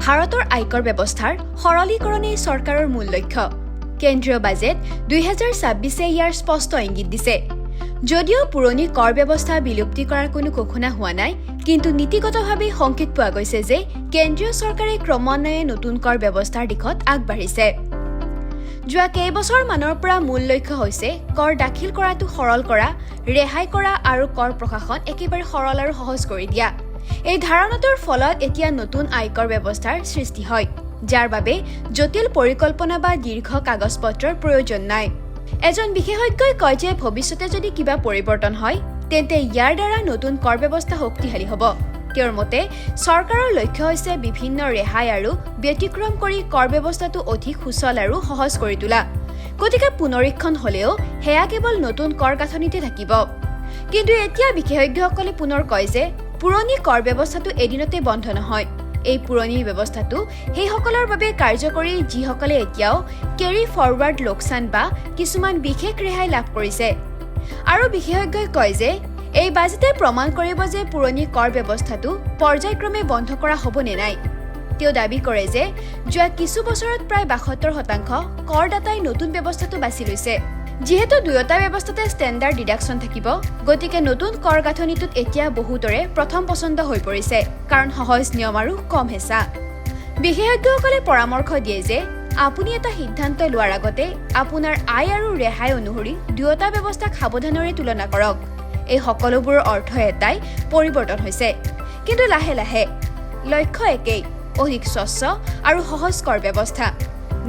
ভাৰতৰ আয়কৰ ব্যৱস্থাৰ সৰলীকৰণেই চৰকাৰৰ মূল লক্ষ্য। কেন্দ্ৰীয় বাজেট 2026-এ ইয়াৰ স্পষ্ট ইংগিত দিছে। যদিও পুৰণি কৰ ব্যৱস্থা বিলুপ্তি কৰাৰ কোনো ঘোষণা হোৱা নাই, কিন্তু নীতিগতভাৱে সংকেত পোৱা গৈছে যে কেন্দ্ৰীয় চৰকাৰে ক্ৰমান্বয়ে নতুন কৰ ব্যৱস্থাৰ দিশত আগবাঢ়িছে। যোৱা কেইবছৰমানৰ পৰা মূল লক্ষ্য হৈছে কৰ দাখিল কৰাটো সৰল কৰা, ৰেহাই কৰা আৰু কৰ প্ৰশাসন একেবাৰে সৰল আৰু সহজ কৰি দিয়া। এই ধাৰণাটোৰ ফলত এতিয়া নতুন আয়কৰ ব্যৱস্থাৰ সৃষ্টি হয়, যাৰ বাবে জটিল পৰিকল্পনা বা দীৰ্ঘ কাগজ পত্ৰৰ প্ৰয়োজন নাই। এজন বিশেষজ্ঞই কয় যে ভৱিষ্যতে যদি কিবা পৰিৱৰ্তন হয়, তেন্তে ইয়াৰ দ্বাৰা নতুন কৰ ব্যৱস্থা শক্তিশালী হ'ব। তেওঁৰ মতে চৰকাৰৰ লক্ষ্য হৈছে বিভিন্ন ৰেহাই আৰু ব্যতিক্ৰম কৰি কৰ ব্যৱস্থাটো অধিক সুচল আৰু সহজ কৰি তোলা। গতিকে পুনৰীক্ষণ হ'লেও সেয়া কেৱল নতুন কৰ গাঁথনিতে থাকিব। কিন্তু এতিয়া বিশেষজ্ঞসকলে পুনৰ কয় যে পুৰণি কৰ ব্যৱস্থাটো এদিনতে বন্ধ নহয়। এই পুৰণি ব্যৱস্থাটো সেইসকলৰ বাবে কাৰ্যকৰী, যিসকলে এতিয়াও কেৰি ফৰৱাৰ্ড লোকচান বা কিছুমান বিশেষ ৰেহাই লাভ কৰিছে। আৰু বিশেষজ্ঞই কয় যে এই বাজেটে প্ৰমাণ কৰিব যে পুৰণি কৰ ব্যৱস্থাটো পৰ্যায়ক্ৰমে বন্ধ কৰা হ'ব নে নাই। তেওঁ দাবী কৰে যে যোৱা কিছু বছৰত প্ৰায় 72% কৰদাতাই নতুন ব্যৱস্থাটো বাছি লৈছে। যিহেতু দুয়োটা ব্যৱস্থাতে ষ্টেণ্ডাৰ্ড ডিডাকশ্যন থাকিব, গতিকে নতুন কৰ গাঁথনিটোত এতিয়া বহুতৰে প্ৰথম পচন্দ হৈ পৰিছে, কাৰণ সহজ নিয়ম আৰু কম হেঁচা। বিশেষজ্ঞসকলে পৰামৰ্শ দিয়ে যে আপুনি এটা সিদ্ধান্ত লোৱাৰ আগতে আপোনাৰ আয় আৰু ৰেহাই অনুসৰি দুয়োটা ব্যৱস্থাক সাৱধানেৰে তুলনা কৰক। এই সকলোবোৰৰ অৰ্থ এটাই, পৰিৱৰ্তন হৈছে, কিন্তু লাহে লাহে। লক্ষ্য একেই, অধিক স্বচ্ছ আৰু সহজ কৰ ব্যৱস্থা।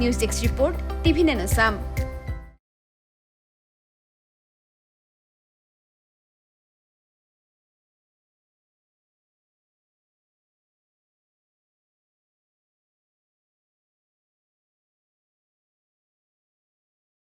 News desk report, TV 9 Assam.